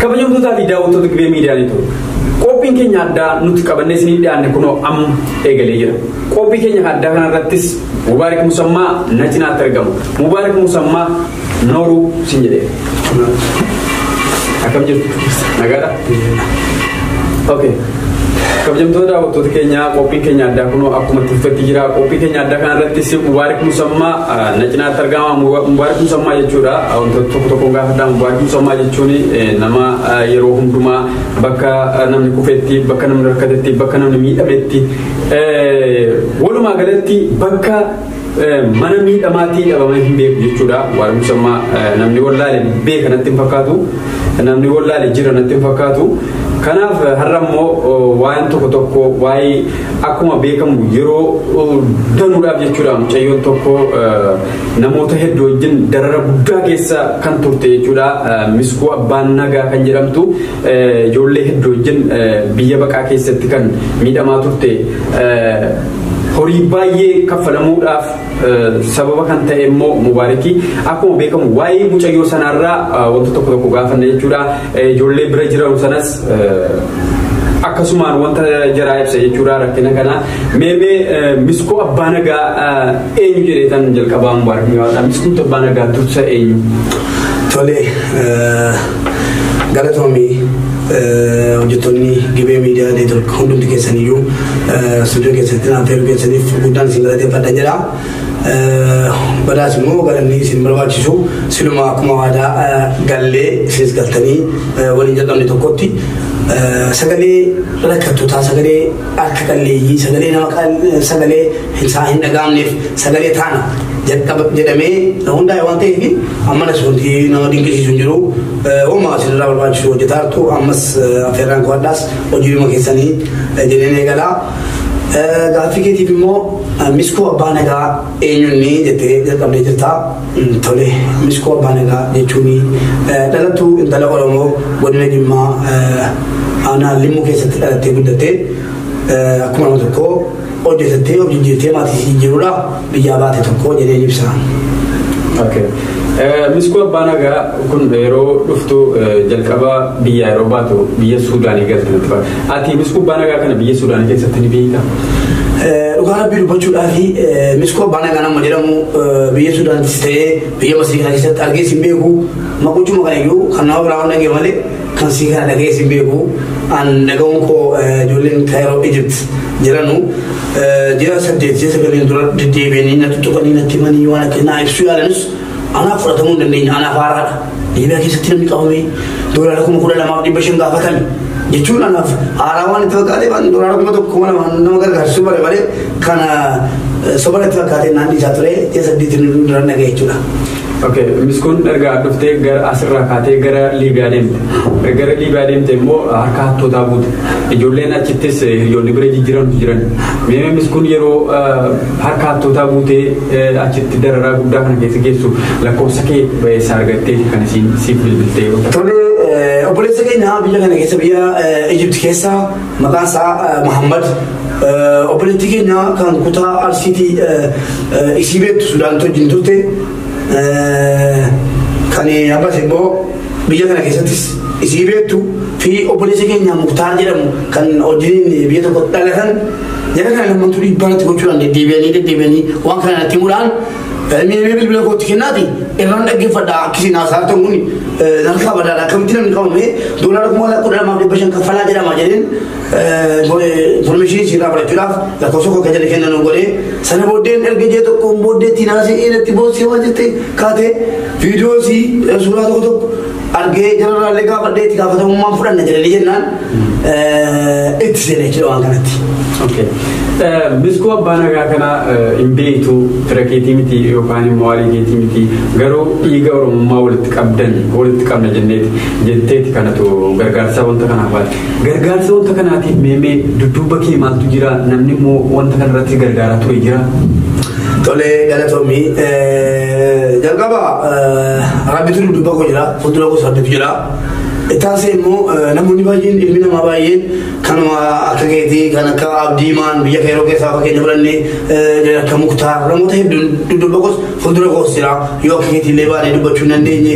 Kabajamtootaa fi daawwattoota Gibee Miidiyaa Neetwoork. Qophiin keenya addaa nuti qabannee isinii dhiyaanne kunoo amma eegalee jira. Qophii keenya addaa kanarrattis Mubaarik Musammaa na cinaatti argamu. Mubaarik Musammaa nooruu sin jedhee. Akkam jirtu? Nagaadha? Okay. Kabajamtoota daawwattoota keenyaa, qophiin keenya addaa kunoo akkuma itti fufetti jira. Qophii keenya addaa kanarrattis Mubaarik Musammaa na cinaatti argama. Mubaarik Musammaa jechuudha. Wantoota tokko tokkoon gaafadha. Mubaarik Musammaa jechuun nama yeroo hundumaa bakka namni kufetti, bakka namni rakkatetti, bakka namni miidhametti, walumaa galatti bakka mana miidhamaatii dhabamee hin beeku jechuudha. Mubaarik Musammaa namni wallaale beeka natti hin fakkaatu. Namni wallaale jira natti hin fakkaatu. Kanaaf har'a immoo waan tokko tokko waa'ee akkuma beekamu yeroo danuudhaaf jechuudha, mucayyoon tokko namoota hedduu wajjin darara guddaa keessa kan turte jechuudha. Miskuu Abbaan Nagaa kan jedhamtu ijoollee hedduu wajjin biyya baqaa keessatti kan miidhamaa turte, horii baay'ee kaffalamuudhaaf sababa kan ta'e immoo Mubaarikii. Akkuma beekamu waa'ee mucayyoo sanaarraa wanta tokko tokko gaafanne jechuudha. Ijoollee bira jiran sanas akkasumaan wanta jaraa ibsa jechuudha rakkina kana. Meemee, Miskuu Abbaa Nagaa eenyu jedhee tan jalqabaa Mubaarik Mi'aadha. Miskuun Abbaa Nagaa dursa eenyu? Tole, galatoomii. Hojjettoonni Gibee Miidiyaa Neetwork hundumti keessaniyyuu istuudiyoo keessatti naaf feeruu keessaniif guddaan isin galateeffadha jedha. Badaas immoo galanni isin barbaachisu, siluma akkuma waadaa gallee isinis galtanii waliin jalqabne tokkotti sagalee rakkattootaa, sagalee harka qalleeyyii, sagalee nama sagalee hin dhaga'amneef sagalee taana jedhamee hundaa'e waan ta'eef, ammanas wanti nama dinqisiisu hin jiru. Uumaa isinirraa barbaachisu hojjetaa jirtu. Ammas affeerraan koo addaas hojiidhuma keessanii jedheen eegalaa. Gaaffii keetiif immoo, Miskuu Abbaa Nagaa eenyunni jettee jalqabdee jirta. Tole, Miskuu Abbaa Nagaa jechuun dhalattuu intala Oromoo godina Jimmaa aanaa Limmuu keessatti dhalattee guddattee, akkuma nama tokkoo hojjetattee of jijjiirtee maatii jijjiiruudha biyyaa baate tokko jedheen ibsa. Miskuu Abbaa Nagaa kun yeroo dhuftu, jalqaba biyyaa yeroo baatu biyya Suudaanii galte natti fakkaata. Ati Miskuu Abbaa Nagaa kana biyya Suudaanii keessatti ni beektaa? Dhugaa Rabbii dubbachuudhaa fi Miskuu Abbaa Nagaa nama jedhamu biyya Suudaanittis ta'ee biyya Masrii kana keessatti argees hin beeku. Maquma kana iyyuu kan nama biraa dhagee malee kan sii kana dhagees hin beeku. An dhaga'uun koo ijoolleen Kaayiroo Egypt jiranu ji'a 8, ji'a 9 dura deddeebi'anii natti tuqanii, natti himanii, waan akka naa ibsuu yaalanis anaaf fudhatamuu hin dandeenye, anaaf haaraadha. Liibiyaa keessatti namni qabamee $12,500 gaafatame jechuun anaaf haaraa waan itti fakkaatee, waan doolaara 1000, 2000 nama gargaarsisuu bare malee kana soba itti fakkaatee naan dhiisaa ture. Ji'a 8 dura dhaga'e jechuudha. Okay, Miskuun erga dhuftee gara asirraa kaatee gara Liibiyaa deemte. Gara Liibiyaa deemte immoo harka hattootaa buute. Ijoolleen achittis hiriyoonni bira jijjiirantu jiran. Meemee, Miskuun yeroo harka hattootaa buutee achitti dararaa guddaa kana keessa geessu, lakkoofsa kee eessaa argattee kan isiin siif bilbiltee? Tole, obboleessa keenya biyya kana keessa, biyya Egypt keessa, maqaan isaa Muhammad, obboleettii keenya kan kutaa Arsiitii isii beektu Sudaanitti wajjin turte, kan abbas immoo biyya kana keessattis isii beektu fi obboleessa keenya Muktaar jedhamu kan wajjin biyya tokko dhalatan, jara kana lammantuu dhiibbaa natti gochuudhaan deddeebi'anii deddeebi'anii waan kana natti himuudhaan, mi'amee bilbila kootti kennaati irraan dhaggeeffadha, akkasiin haasaa ta'uun kun harkaa badaadha, akkamitti namni qabame $12,500 kaffalaa jedhama jedheen information isiirraa fudhachuudhaaf lakkoofsa koo akka jedhe kennan godhee. Sana booddeen erga ji'a tokkoon booddeetti naasii natti boossee waan jette kaatee viidiyoo isii suuraa tokko tokko argee, jararraallee gaafadhee itti gaafatamummaan fudhanna jedhanii jennaan itti seenee jechuudha waan kanatti. Miskuu Abbaa Nagaa kana hin beektu, fira keetii miti yookaan immoo haalii keetii miti, garuu dhiiga Oromummaa walitti qabdan, walitti qabna jenneeti jetteeti kanatu gargaarsa wanta kanaaf baate. Gargaarsa wanta kanaatiif meemee dudduuba kee maaltu jira? Namni immoo wanta kanarratti gargaaraa ture jira? Tole, galatoomii. Jalqaba Rabbitu dudduuba koo jira, fuuldura koos Rabbitu jira. Ittaasee immoo namoonni baay'een, ilmi namaa baay'een kanuma akka keetii, kan akka Abdii Maan biyya Keeroo keessaa fakkeenya fudhannee, akka Muktaar, namoota hedduun dudduuba koos fuuldura koos jira. Yoo akka keetii illee baanee dubbachuu hin dandeenye,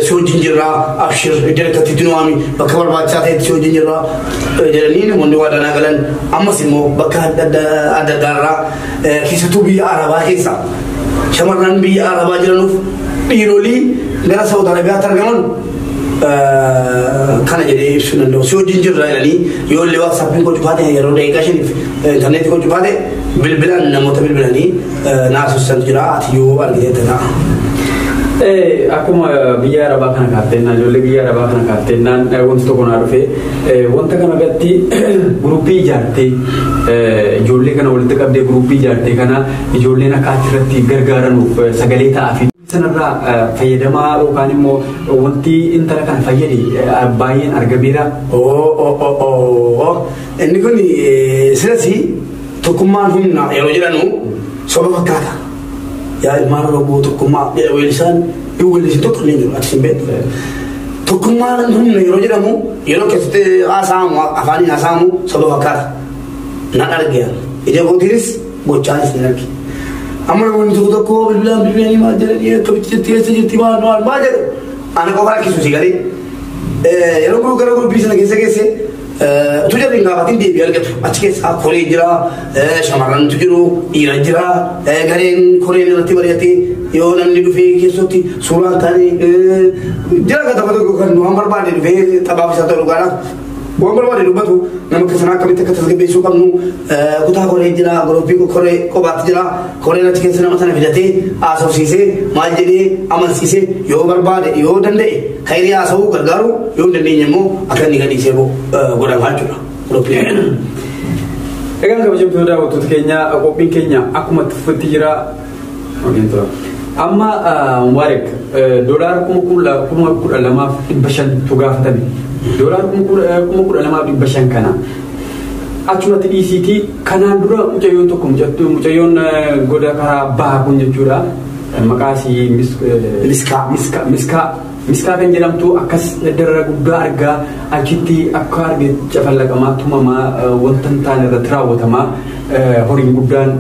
si wajjin jirra, abshir, iddoo akkatti nu waami, bakka barbaachisaa ta'etti si wajjin jirra jedhanii namoonni waadaa galan. Ammas immoo bakka adda addaarraa, keessattuu biyya Arabaa keessa shamarran biyya Arabaa jiranuuf dhiirolii gara Saawud Arabiyaatti argaman kana jedhee ibsuu danda'u. Si wajjin jirra jedhanii, yoo illee WhatsAppiin koo cufaa ta'e, yeroo daqiiqaa 5f intarneetii koo cufaa ta'e, bilbilaan namoota bilbilanii naasossantu jira, ati yoo argite ta'a. Akkuma biyya Arabaa kana kaaftennaan, ijoollee biyya Arabaa kana kaaftennaan, wanti tokko naa dhufe. Wanta kana irratti guruppii ijaartee, ijoollee kana walitti qabdee, guruppii ijaartee kana ijoolleen akka achirratti gargaaranuuf sagalee ta'aa fi sanarraa fayyadamaa yookaan immoo wanti intala kana fayyade baay'een argameera. Inni kun silas tokkummaan humna yeroo jedhanu soba fakkaata. Yaa ilmaan Oromoo, tokkummaa jedha weellisaan, hin weellisin tokko illee jiru, ati hin beektu. Tokkummaan humna yeroo jedhamu, yeroo keessatti haasa'amu, afaaniin haasa'amu soba fakkaata. Nan arge, ija kootiinis gochaanis nan arge. Amma namoonni tokko tokko bilbilaan bilbilanii maal jedhanii, akkamitti jirti, eessa jirti, maal maal maal jedhu. Ana qofa rakkisu si galee. Yeroo guruu gara gurbii sana keessa geesse, utuu jarri hin gaafatin deebii argatu. Achi keessa koree jira, shamarrantu jiru, dhiira jira, gareen koreen irratti mari'atee yoo namni dhufee keessatti suuraan taane jira, kan tokko tokko kan waan barbaade dhufee taphaaf isaa ta'u dhugaadhaaf. Waan barbaade dubbatu, nama akka sanaa akkamitti akka tasgabbeessuu qabnu kutaa koree jira, gurupii koree kophaatti jira. Koreen achi keessa nama sana fidatee haasofsiisee, maal jedhee amansiisee, yoo barbaade, yoo danda'e kairii haasa'uu gargaaru, yoo hin dandeenye immoo akka inni gadhiisee godhamaa jechuudha. Gurupii. Egaan kabajamtoota daawwattoota keenya, qophiin keenya akkuma itti fufetti jira. Amma Mubaarak, doolaara 12,500tu gaafatame. Doolaara 12,500 kana achumatti dhiisiitii, kanaan dura mucayyoon tokko, mucayyoon goda karaa bahaa kun jechuudha. Maqaa ishii Miskaa. Miskaa. Miskaa kan jedhamtu akkas darara guddaa argaa, achitti akka arge cafallaqamaa, tumamaa, wanta hin taane irratti raawwatamaa, horiin guddaan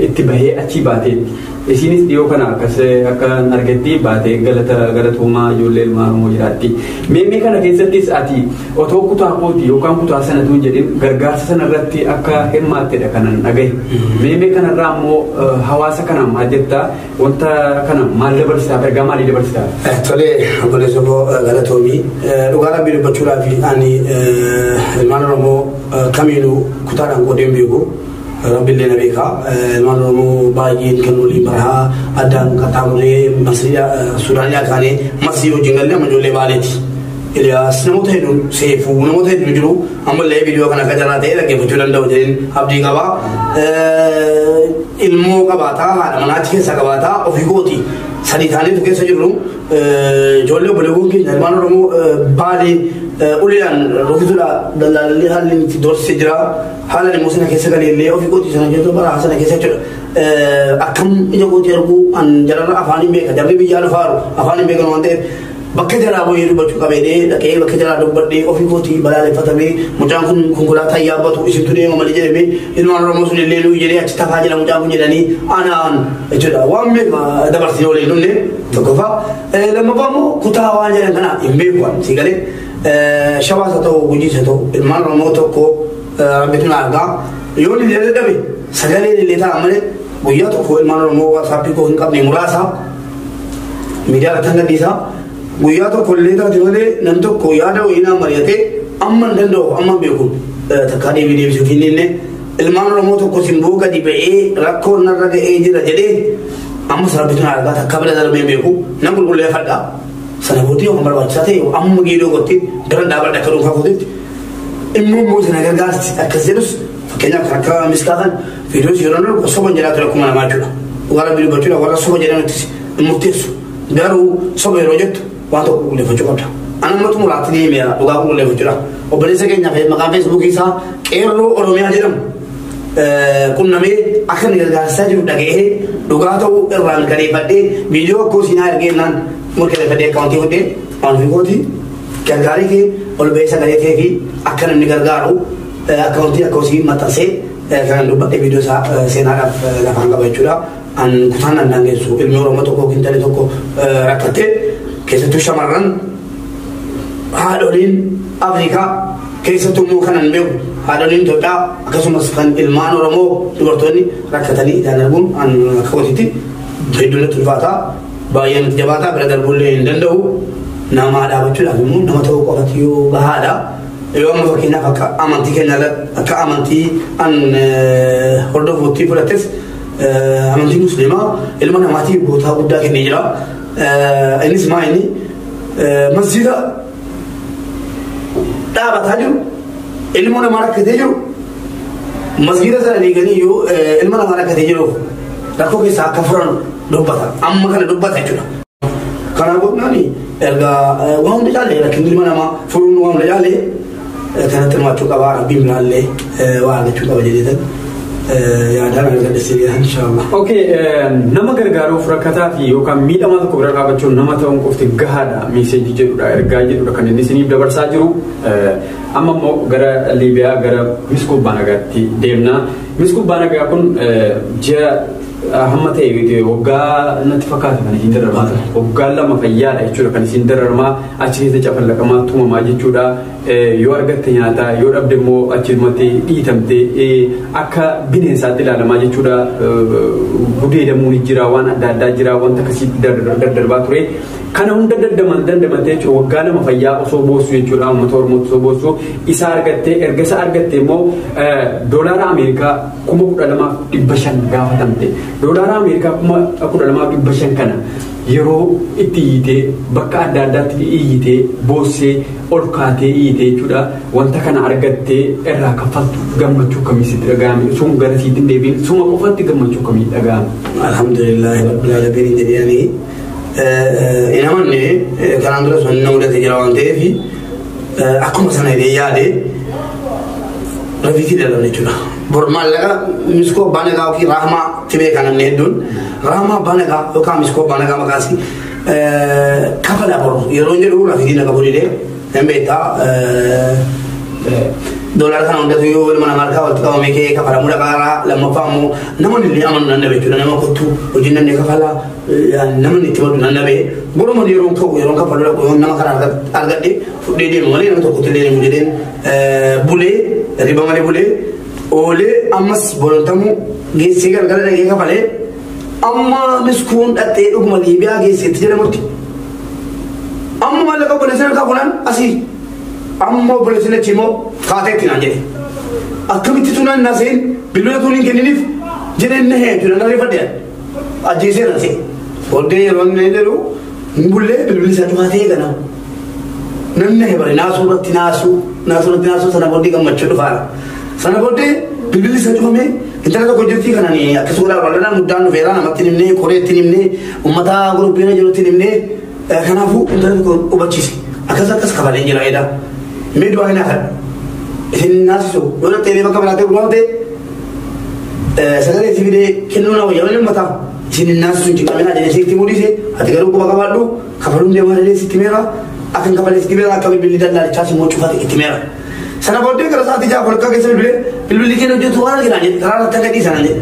itti bahee achii baateetti. Isinis dhiyoo kana akkas akka argetti baatee galata galatuumaa ijoollee ilmaa Oromoo jiraatti. Meemmee kana keessattis ati otoo kutaa kooti yookaan kutaa sanatu hin jedhin gargaarsa sana irratti akka hirmaattedha kanan dhagahe. Meemmee kanarraa immoo hawaasa kana maal jettaa, wanta kana maal dabarsitaaf, ergaa maalii dabarsitaaf? Tolee, obboleessa obbo galatoomii, dhugaa rabbii dubbachuudhaaf ani ilmaan Oromoo kamiinuu kutaadhaan qoodeen beeku. Rabbiillee na beeka. Ilmaan Oromoo baay'een kan waliin barahaa addaan qaxxaamuree Masriidhaa Suudaanidhaa kaanee Masrii wajjin galee amma ijoollee Baaleeti. Iliyaas, namoota hedduun, Seefuu, namoota hedduun jiru, ammallee viidiyoo kana akka jalaa ta'e dhaggeeffachuu danda'u jedheen abdii qaba. Ilmoo qabaataa, haadha manaachi keessaa qabaataa, ofii kooti sadii ta'aniitu keessa jirru. Ijoollee obboleewwan keenya ilmaan Oromoo Baalee uleedhaan rukutuudha, dallaallee haalli itti doorsisee jira. Haala immoo sana keessa galeellee ofii kootii sana keessa bara sana keessa jechuudha. Akkam ija kootii arguu an jararra afaan hin beeka, jarri biyyaa dhufaaru afaan hin beekan waan ta'eef, bakka jalaa bu'ee dubbachuu qabeedhee dhaqee bakka jalaa dubbadhee, ofii kootii balaaleffatamee, mucaan kun konkolaataa yaabbatu isintu deema malee jedhamee, ilmaan Oromoo sun illee nuyi jedhee achi tafaa jira mucaan kun jedhanii anaan jechuudha. Waan meeqa dabarsine waliin dhumne tokkoffaa. Lammaffaa immoo kutaa waan jedhan kana hin beeku si galee. Shabaas haa ta'u, Gujiis haa ta'u, ilmaan Oromoo tokko rabbitu na argaa. Yoo inni illee dadhabe sagaleen illee ta'a malee, guyyaa tokko ilmaan Oromoo WhatsAppii koo hin qabne muraasa miidiyaa irratti hanga dhiisaa. Guyyaa tokko illee taate malee, nam tokko yaada wayinaa mari'atee amma hin danda'u, amma hin beeku, takkaa deebii deebisuuf hin inni ilmaan Oromoo tokko simboo gadi ba'ee rakkoo narra ga'ee jira jedhee, amma rabbitu na argaa, takkaa bira darbee beeku nan qulqulleeffadha. Sana booddee waan barbaachisaa ta'e amma geedoo gotti gara dhaabadha akka dhuunfaa kootitti. Immoo sana gargaarsi akkas jedhus, fakkeenyaaf kan akka Miskaa kan viidiyoo yeroo darbu soba jedhaa ture akkuma namaa jechuudha. Dhugaa rabbii dubbachuudha, warra soba jedhanutti hin murteessu. Garuu soba yeroo jettu waan tokko qulqulleeffachuu qabda. Ana ammatu muraatti deemeera dhugaa qulqulleeffachuudha. Obboleessa keenyaaf maqaan Feesbuukii isaa Qeerroo Oromiyaa jedhamu qunnamee akka inni gargaarsaa jiru dhaga'ee, dhugaa ta'uu irraa mirkaneeffadhee, viidiyoo akkoo siinaa ergeennaan mirkaneeffadhee, akkaawuntii fudhee waan ofii kooti Gargaarii kee ol ba'ee sagalee ta'ee fi akka namni gargaaru akkaawuntii akka hosii maxxansee kanan dubbadhe viidiyoo isaa seenaadhaaf lafaan qaba jechuudha. An kutaan nan daangessu ilmi Oromoo tokko yookiin intalli tokko rakkattee keessattuu shamarran haadholiin Afrikaa keessattuu immoo kanan beeku haadholiin Itoophiyaa akkasumas kan ilmaan Oromoo dubartoonni rakkatanii ijaan arguun an akka kootitti hedduu natti ulfaataa baay'ee natti jabaataa bira darbuullee hin danda'u. Nama dhaabachuudhaaf immoo nama ta'uu qofatti yoo gahaadha. Yoo amma fakkeenyaaf akka amantii keenya akka amantii an hordofuutti fudhattes amantii musliimaa ilma namaatiif bootaa guddaa kennee jira. Innis maa inni masjiida dhaabataa jiru ilma namaa rakkatee jiru masjiida sana diiganii yoo ilma namaa rakkatee jiruuf rakkoo keessaa akka furan dubbata. Amma kana dubbata jechuudha. Kanaaf gooftaan erga waan hunda caalee rakkinni ilma namaa furuun waan hunda caalee kanatti hirmaachuu qaba rabbiin biraallee waa argachuu qaba jedheetan yaadaan argadhessee inshallah. Okay, nama gargaaruuf rakkataa fi yookaan miidhamaa tokko bira dhaabachuun nama ta'uun qofti gahaadha meeseejii jedhudha ergaa jedhudha kan inni isiniif dabarsaa jiru. Amma immoo gara Liibiyaa gara Miskuu Baanagaatti deemna. Miskuu Baanagaa kun ji'a hamma ta'e waggaa natti fakkaata kan isiin dararamaa waggaa lama fayyaadha jechuudha kan isiin dararamaa achi keessa cafallaqamaa tumamaa jechuudha. Yoo argatte nyaataa yoo dhabde immoo achumatti dhiitamte akka bineensaatti ilaalamaa jechuudha. Gudeedamuun jira waan adda addaa jira wanta akkasii daddarbaa ture. Kana hunda dandamante jechuudha waggaa lama fayyaa osoo boossu jechuudha uummata Oromootti osoo boossu isa argatte erga isa argatte immoo doolaara Ameerikaa 12,500 gaafatamte. Doolaara Ameerikaa 12,500 kana yeroo itti iyyitee bakka adda addaatti iyyitee boossee ol kaatee iyyitee jechuudha wanta kana argattee irraa kaffaltu gammachuu kamii sitti dhaga'ame sun gara siitti deebiin suma qofatti gammachuu kamii dhaga'ame. Alhamdulillahi rabbil alamin jedhanii hin amanne kanaan dura sun na mudate jira waan ta'eef akkuma sana illee yaade rafiitii dhalan jechuudha. Bor maallaqa miskoo abbaa nagaa yookiin raahamaa tibee kan namni hedduun raahamaa abbaa nagaa yookaan miskoo abbaa nagaa maqaasi kafala bor yeroo jedhu rafiitii naga bodidee hin beektaa doolaara kana hundatu yoo ilma namaa harkaa walitti qabame kee kafalamuu dhaqaaraa lammaffaa immoo namoonni illee amanu nan dhabe jechuudha nama kottu hojiin namni kafala namni itti madu nan dhabe boruma yeroon ka'u yeroon kafalu dhaqu yoo nama kana argadhe fudhee deemu malee nama tokkotti illee deemu jedheen bulee riba malee bulee oolee ammas bolontamuu geessee galgala dhaqee kafalee amma miskuun dhaqxee dhuguma Liibiyaa geesseetti jedhamutti amma maallaqa obboleessa harkaa fuudhan asii amma obboleessi achi immoo kaateetti naan jedhe akkamitti tunaan na seen bilbila tuun hin kenniniif jedheen na hee jechuudha na reeffadhe ajjeesee na see booddee yeroo inni jedhu hin bullee bilbilli isaa cufaa ta'ee ganama namni hee bare naasuu irratti naasuu naasuu irratti naasuu sana booddee gammachuu dhufaara sana booddee bilbilli isaa cufamee intala tokko jirtii kanaan akkas godhaa bal'inaan muddaan dhufeeraa namatti himnee koreetti himnee uummata gurubbiina jirutti himnee kanaafuu intala tokko hubachiise akkas akkas kafaleen jira jedha. Mee du'aa hin hafan isin naasisu yoo dhaqxee bakka biraatee gurguramte sagalee si fidee kennuu na wayya malee uummataa isin hin naasisu hin cinqaminaa jedhee sitti mudhise ati garuu quba qabaadhu kafaluun deemaa jedhee sitti meera akka hin kafalee sitti meera akka bilbilli dallaalichaas immoo cufate itti meera. Sana booddee gara sa'aatii ja'a walakkaa keessa bilbilee bilbilli keenya hojjetu waan arginaa jedhe karaa irratti akka dhiisan jedhe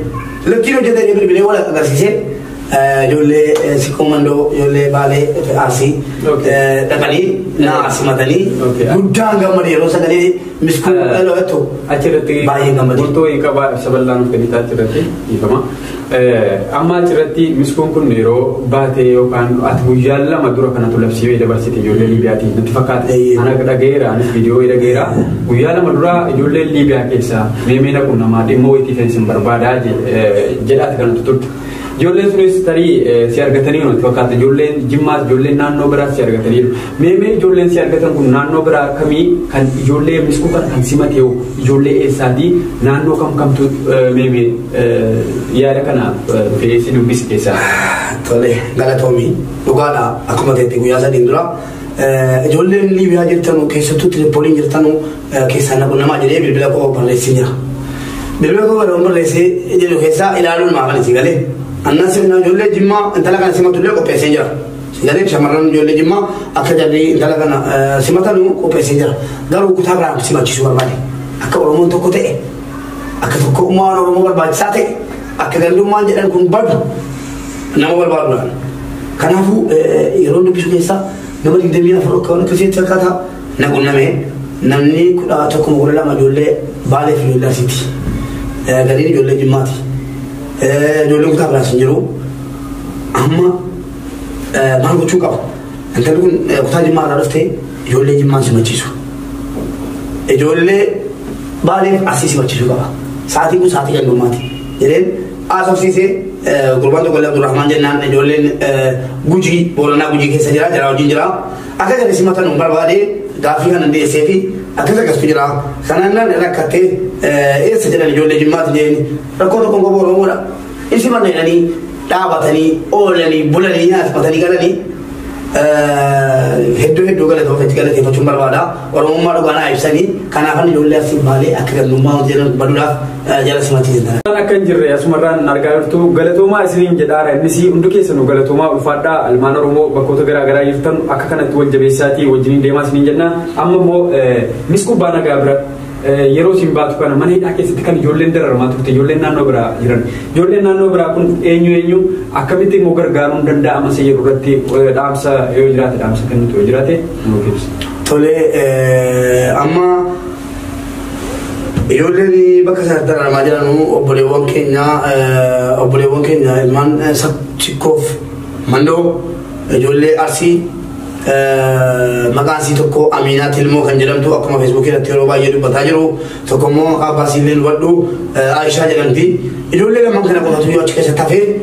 lakkiin hojjete jedhee bilbilee wal agarsiisee ijoollee Sikkoo Mandoo ijoollee Baalee Arsii dhaqanii na simatanii guddaan gammade yeroo sagalee miskuu dhalootu Achirratti baay'ee gammade. Murtoo qabaa ibsa bal'aa nuuf kennitaa achirratti dhiifama. Amma achirratti miskuun kun yeroo baate yookaan ati guyyaa lama dura kanatu labsii dabarsite ijoollee Liibiyaatiin natti fakkaata. Ana dhagayeera anis viidiyoo dhagayeera. Guyyaa lama dura ijoolleen Liibiyaa keessaa meemee naqu namaa dhimma wayitii feensin barbaadaa jedhaati kanatu turte. Ijoolleen sunis tarii si argatanii natti fakkaata. Ijoolleen Jimmaas ijoolleen naannoo biraas si argataniiru. Meemee ijoolleen si argatan kun naannoo biraa kamii kan ijoollee miskuu kana kan simate ijoollee eessaatii naannoo kam kamtu meemee yaada kana dhufee si dubbisi keessaa. Tole galatoomii dhugaadha akkuma ta'etti guyyaa sadiin dura ijoolleen Liibiyaa jirtanu keessattuu Tiripooliin jirtanu keessaa naqu namaa jedhee bilbila koo barreessee jira. Bilbila koo barreessee jedhu keessaa ilaaluun maafan isin galee. Annan sirna ijoollee Jimmaa intala kana simatullee qopheessee jira. Galee shamarran ijoollee Jimmaa akka jarri intala kana simatanu qopheessee jira. Garuu kutaa biraan simachiisuu barbaade. Akka Oromoon tokko ta'e, akka tokkummaan Oromoo barbaachisaa ta'e, akka gandummaan jedhan kun badu nama barbaadudha. Kanaafuu yeroo dubbisu keessaa nama 24 akka waan akkasiitti fakkaata na qunname namni 11 12 ijoollee Baalee fi ijoollee Arsiiti. Galiin ijoollee Jimmaati. Ijoolleen kutaa biraas hin jiru. Amma maal gochuu qaba? Intalli kun kutaa Jimmaa irraa dhuftee ijoollee Jimmaan simachiisu. Ijoollee Baaleef Arsii simachiisuu qaba. Sa'aatiin kun sa'aatii gandummaati. Jedheen haasofsiisee gurbaan tokko illee Abdurrahmaan jennaan ijoolleen Gujii Booranaa Gujii keessa jira jara wajjin jira. Akka jara simatan hin barbaade gaaffii kana dhiyeessee fi akkas akkastu jira. Kanaan naan rakkattee eessa jedhan ijoollee Jimmaati jedheen rakkoo tokko qofa Oromoodha. Isi manna jedhanii dhaabatanii oolanii bulanii nyaatanii galanii hedduu hedduu galateeffachuun barbaada. Oromummaa dhugaa naa ibsanii kanaafan ijoollee Arsii Baalee akka gandummaa wanti jedhan baduudhaaf jala simachiisan. Akka hin jirre asumarraan argaa jirtu galatoomaa isiniin jedhaara innis hundi keessanuu galatoomaa ulfaadhaa ilmaan Oromoo bakkoota garaa garaa jirtan akka kanatti wal jabeessaatii wajjiniin deemaa isiniin jenna. Amma immoo Miskuu Baanagaa bira yeroo isin baatu kana mana hidhaa keessatti kan ijoolleen dararamaa turte ijoolleen naannoo biraa jiran ijoolleen naannoo biraa kun eenyu eenyu akkamitti immoo gargaaruun danda'ama isa jedhu irratti dhaamsa yoo jiraate dhaamsa kennitu yoo jiraate nuuf ibsa. Tolee amma ijoolleen bakka sanatti dararamaa jiran obboleewwan keenya ilmaan Sikkoof Mandoo ijoollee Arsii maqaan isii tokko Aminaa Tilmoo kan jedhamtu akkuma Feesbuukii irratti yeroo baay'ee dubbataa jiru tokko immoo maqaa abbaa isii illee hubadhu Aayishaa jedhamti. Ijoollee lamaan kana qofatu yoo achi keessatti hafee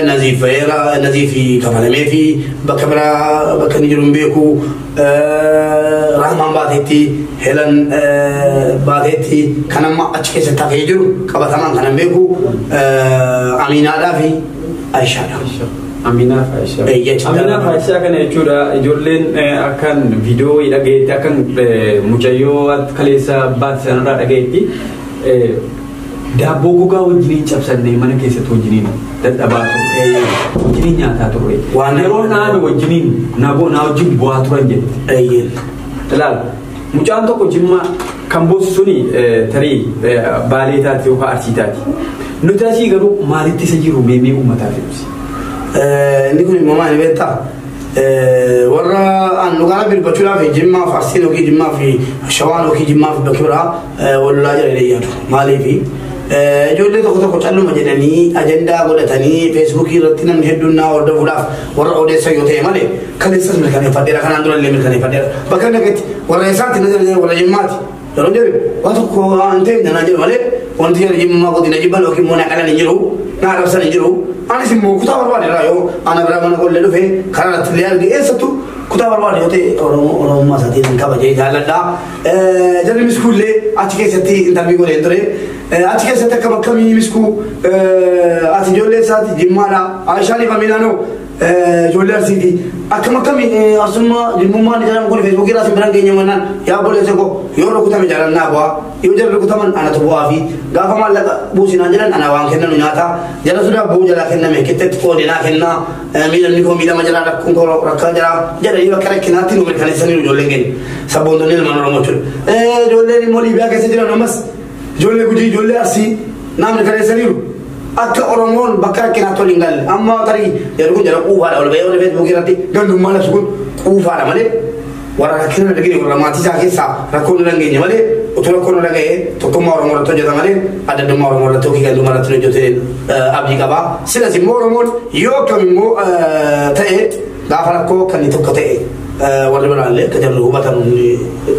Naziif fayeera Naziif kafalamee fi bakka biraa bakka inni jiru hin beeku Rahmaan baateetti Helan baateetti kan amma achi keessatti hafee jiru qabatamaan kan hin beeku Aminaadhaa fi Aayishaadha. Aminaa fi Aayishaa. Aminaa fi Aayishaa kana jechuudha ijoolleen akkan viidiyoo dhageetti akkan mucayyoo kaleessa baate sanarraa dhageetti daabboo gogaa wajjiniin cabsannee mana keessatti wajjiniin dadhabaa turre wajjiniin nyaataa turre yeroo naanu wajjiniin naa wajjin bu'aa turan jette. Ilaal mucaan tokko Jimmaa kan boossu suni tarii Baalee taati yookaan Arsii taati. Nuti asii garuu maalitti isa jiru meemee uummataaf ibsi. Inni kun immoo maal beektaa? Warra an dhugaa bilbachuudhaaf Jimmaa fi Arsiin yookiin Jimmaa fi Shawaan yookiin Jimmaa fi bakki biraa wal lolaa jiran yaadu. Maaliif ijoollee tokko tokko calluma jedhanii ajandaa godhatanii Feesbuukii irratti namni hedduun naa hordofuudhaaf warra odeessan yoo ta'e malee kaleessas mirkaneeffadheera kanaan dura illee mirkaneeffadheera. Bakka inni dhaqetti warra eessaatti na jedhan warra Jimmaati. Yeroo jedhu waan tokko hin ta'e naan jedhu malee wanti jedhu Jimmaa godina jibban yookiin immoo na qalan hin jiru na arrabsan hin jiru. Anis immoo kutaa barbaade irraa yoo ana biraa mana qollee dhufe karaa irratti illee arge eessattu kutaa barbaade yoo ta'e Oromummaa isaatiin hin kabajee jaalladha. Jarri Miskuullee achi keessatti intarvii godheen ture. Achi keessatti akkam akkamii Miskuu ati ijoollee isaati Jimmaadha. Aayishaan fi Aminaanoo ijoollee Arsiiti. Akkam akkamii Arsummaa Jimmummaan jedhamu kun Feesbuukii irraa simbiraan keenya mannaan yaa obboleessa koo yoo rukutame jaalannaa bu'aa yoo jarri rukutaman anatu bu'aa fi gaafa maallaqa buusinaan jedhan ana waan kennanu nyaata jala sudaa bu'uu jalaa kenname qixxeetti qoodinaa kennaa miidhamni koo miidhama jalaa rakkoon koo rakkaa jalaa jedhanii bakka rakkinaatti nu mirkaneessanii ijoolleen keenya sabboontonni ilmaan Oromoo jechuudha. Ijoolleen immoo Liibiyaa keessa jiran ammas ijoollee Gujii ijoollee Arsii naa mirkaneessaniiru. Akka Oromoon bakka rakkinaatti waliin galle amma tarii jedhu kun jala quufaadha ol bahee warra Feesbuukii irratti gandummaa labsu kun quufaadha malee warra rakkina dhageenye warra maatii isaa keessaa rakkoon nu dhageenye malee utuu rakkoon nu dhaga'ee tokkummaa Oromoo irratti hojjeta malee adda addummaa Oromoo irratti yookiin gandummaa irratti hojjete abdii qaba. Silas immoo Oromoon yoo akkam immoo ta'e gaafa rakkoo kan inni tokko ta'e warri biraallee akka jarri hubatan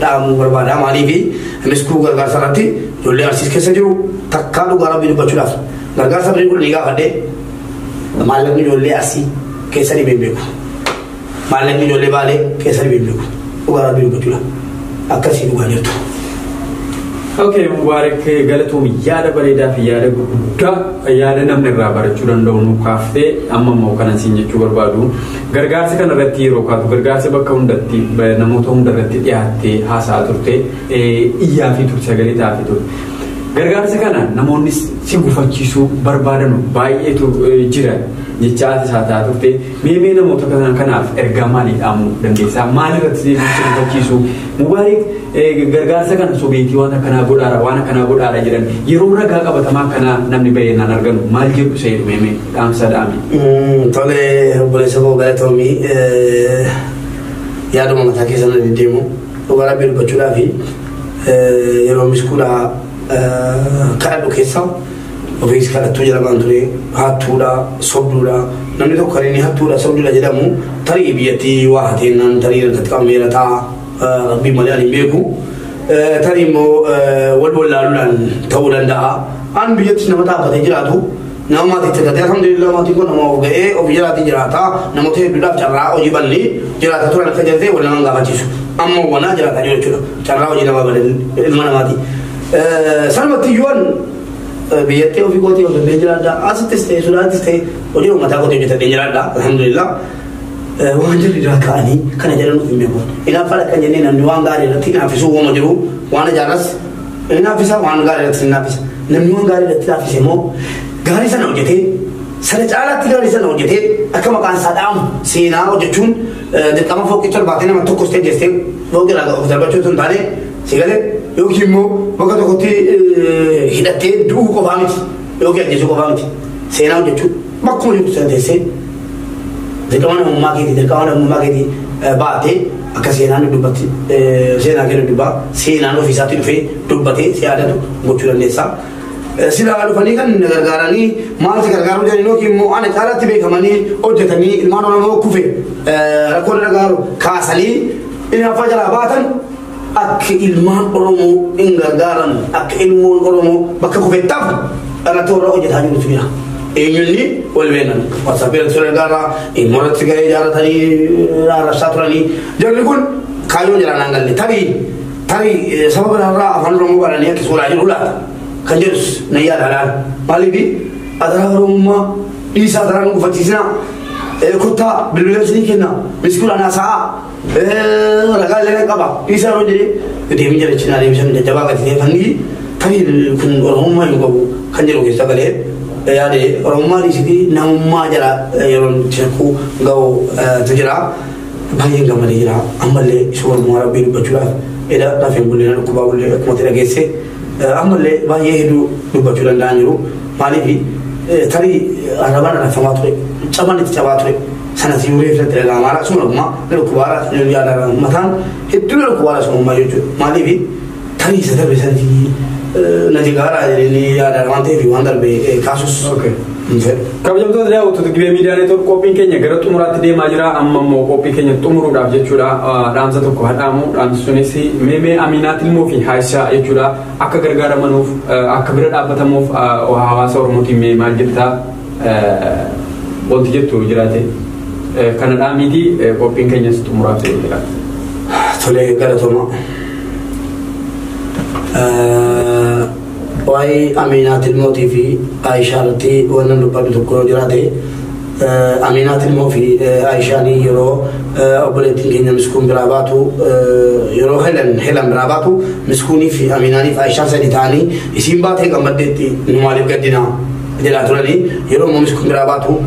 dhaamuu barbaada. Maaliif Miskuu gargaarsa irratti ijoollee Arsiis keessa jiru takkaa dhugaa rabbii dubbachuudhaaf gargaarsa birrii kudhanii gaafadhee maallaqni ijoollee Arsii keessa dhibee hin beeku. Maallaqni ijoollee Baalee keessa dhibee hin beeku. Dhugaa rabbii dubbachuudhaaf akkasii dhugaa jirtu. Okay, Mubaarak galatoom yaada bareedaa fi yaada gurguddaa yaada namni irraa barachuu danda'u nu kaaftee amma immoo kanan siin jechuu barbaadu gargaarsa kana irratti yeroo kaatu gargaarsa bakka hundatti namoota hunda irratti dhiyaattee haasa'aa turte iyyaa fi turte sagalee ta'aa fi turte. Gargaarsa kana namoonni si gufachiisuu barbaadan baay'eetu jira. Jecha ati isaa ta'a turte mee namoota kanaaf ergaa maalii dhaamuu dandeessaa? Maalirratti si hubachiisu? Mubaarik gargaarsa kana sobeetii waan akkanaa godhaara waan akkanaa godhaara jedhan yeroo ragaa qabatamaa akkanaa namni baay'inaan arganu maal jedhu seedu mee dhaamsa dhaame. Tole obboleessa koo galatoomii yaaduma mataa keessa na deddeemu dhugaa rabbii dubbachuudhaa fi yeroo miskuudhaa kadhadhu keessa ofiis kadhattuu jedhamaan ture hattuudha sobduudha namni tokko kan inni hattuudha sobduudha jedhamu tarii biyyattii waa hateennaan tarii harkatti qabameera ta'a rabbii malee ani hin beeku tarii immoo wal wallaaluudhaan ta'uu danda'a an biyyattis nama dhaabbatee jiraatu nama maatii tajaajila alhamdulillah maatiin kun nama of ga'ee of jalaatii jiraata namoota hedduudhaaf carraa hojii bal'ii jiraata turan akka jirte wal nama gaafachiisu amma wanaa jiraataa jiru jechuudha carraa hojii nama balee ilma namaati. Sanumatti iyyuu biyyattii ofii kootii hojjetee jiraadha asittis ta'e Sudaanittis ta'e hojii uummataa kootii hojjetee jiraadha alhamdulillah. Waan jirri irraa ka'anii kana jedhan nuuf hin beeku. Hinaaffaa kan jennee namni waan gaarii irratti hinaaffisuu uuma jiru waan ajaa'ibas hinaaffisa waan gaarii irratti hinaaffisa namni waan gaarii irratti hinaaffise immoo gaarii sana hojjetee sana caalaatti gaarii sana hojjetee akka maqaan isaa dhaamu seenaa hojjechuun dirqama fooqicha ol baatee nama tokkos ta'e jettee fooqi irraa of darbachuu osoo hin taane si galee yookiin immoo bakka tokkotti hidhattee du'uu qofaa miti yookiin ajjeesuu qofaa miti seenaa hojjechuun bakkuma jirtu sana teessee dirqama namummaa keetii baatee akka seenaan dubbatti seenaa kennu dubbaa seenaan ofiisaatti dhufee dubbatee si yaadatu gochuu dandeessa. Silaa dhufanii kan gargaaranii maal si gargaaruu jedhanii yookiin immoo ana caalaatti beekamanii hojjetanii ilmaan Oromoo kufe rakkoo gargaaru kaasanii hinaaffaa jalaa baatan akka ilmaan Oromoo hin gargaaran akka ilmoon Oromoo bakka kufettaaf irratti warra hojjetaa jirutu jira. Eenyunni wal beekan WhatsApp irratti gargaara ilmoo irratti gahee ijaarratanii arrabsaa turanii jarri kun kaayyoon jiraan hin galle tarii saba biraarraa afaan Oromoo baranii akka suuraa jiru laata. Kan jedhus na yaada laala maaliif adaraa Oromummaa dhiisaa adaraa nu gufachiisinaa kottaa bilbila isinii kenna miskuudhaan haasa'aa ragaa illee qaba dhiisaa yeroo jedhee deemee jala cinaa deemsan jajjabaa gadi ta'e fanni tarii kun Oromummaa hin qabu kan jedhu keessa galee yaade Oromummaa dhiisitii namummaa jala yeroo shakkuu ga'utu jira baay'een gammadee jira ammallee isa Oromummaa rabbii dubbachuudhaaf edha rafeen bullee na dhukkubaa bullee akkuma ta'e dhageesse. Ammallee baay'ee hedduu dubbachuu danda'an jiru maaliif tarii arrabaan arrabfamaa ture caban itti cabaa ture sanas yuuree irratti dhaga'amaara suma dhuguma dhukkubaara yaada mataan hedduu dhukkubaara sumummaa jechuudha maaliif tarii isa darbe sanatti na jigaaraa jedhanii yaada waan ta'eef waan darbe kaasus. Kabajamtoota daawwattoota Gibee Miidiyaa Neetwoork qophiin keenya gara xumuraatti deemaa jira. Amma immoo qophii keenya xumuruudhaaf jechuudha dhaamsa tokko hadhaamu. Dhaamsi sunis meemee Aminaat Ilmoo fi Haayishaa jechuudha akka gargaaramanuuf akka bira dhaabbatamuuf hawaasa Oromootiin mee maal jettaa wanti jettu jiraate kana dhaamiiti qophiin keenyas xumuraaf ta'ee jira. Tole galatooma. Waa'ee Aminaat Ilmootii fi Aayishaa irratti wannan dubbadhu tokko yoo jiraate Aminaat Ilmoo fi Aayishaan yeroo obboleettiin keenya miskuun biraa baatu yeroo Helan biraa baatu miskuunii fi Aminaanii fi Aayishaan sadi ta'anii isiin baatee gammaddeetti nu maaliif gaddinaa jedhaa turanii yeroo immoo miskuun biraa baatu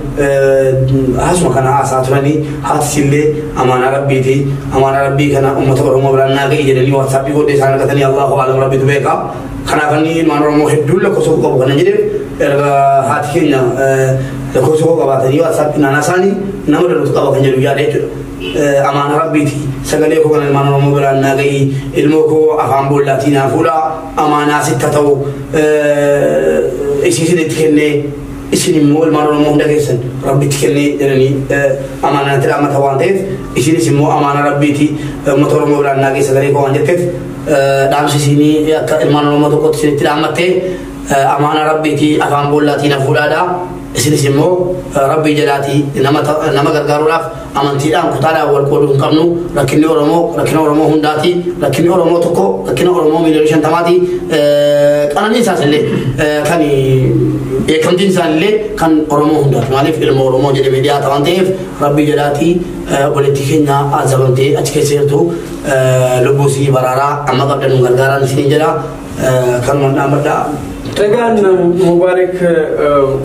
haasuma kana haasaa turanii haatis illee amaanaa rabbiiti amaanaa rabbii kana uummata Oromoo biraan naa ga'i jedhanii waatsaappii booddee isaan argatanii Allahu a'lam rabbitu beeka. Kanaaf inni ilmaan Oromoo hedduun lakkoofsa koo qabu kana jedheef erga haati keenya lakkoofsa koo qabaatanii waatsaappii naannaa isaanii nama daluutu qaba kan jedhu yaada jechuudha. Amaana rabbiiti sagalee koo kana ilmaan Oromoo biraan naa ga'i ilmoo koo afaan boollaatii naa fuudhaa amaanaa sitti haa ta'u isiisin itti kennee isin immoo ilmaan Oromoo hunda keessan rabbitti kennee jedhanii amaanaatti dhaammata waan ta'eef isinis immoo amaana rabbiiti uummata Oromoo biraan naa ga'i sagalee koo waan jetteef dhaamsi isinii akka ilmaan Oromoo tokkotti isinitti dhaammattee amaana rabbiiti afaan boollaatii na fuudhaadha. Isinis immoo rabbii jalaatii nama gargaaruudhaaf amantiidhaan kutaadhaan wal qooduu hin qabnu rakkinni Oromoo rakkina Oromoo hundaati rakkinni Oromoo tokko rakkina Oromoo miiliyoona 50ti qananii isaas illee kan beekamtiin isaanillee kan Oromoo hundaati maaliif ilma Oromoo jedhamee dhiyaata waan ta'eef rabbii jalaatii obboleettii keenya azabamtee achi keessa jirtu lubbuu isii baraaraa amma qabdan nu gargaaraan isiniin jedha kanumaan dhaammadhaa Egaan Mubaarak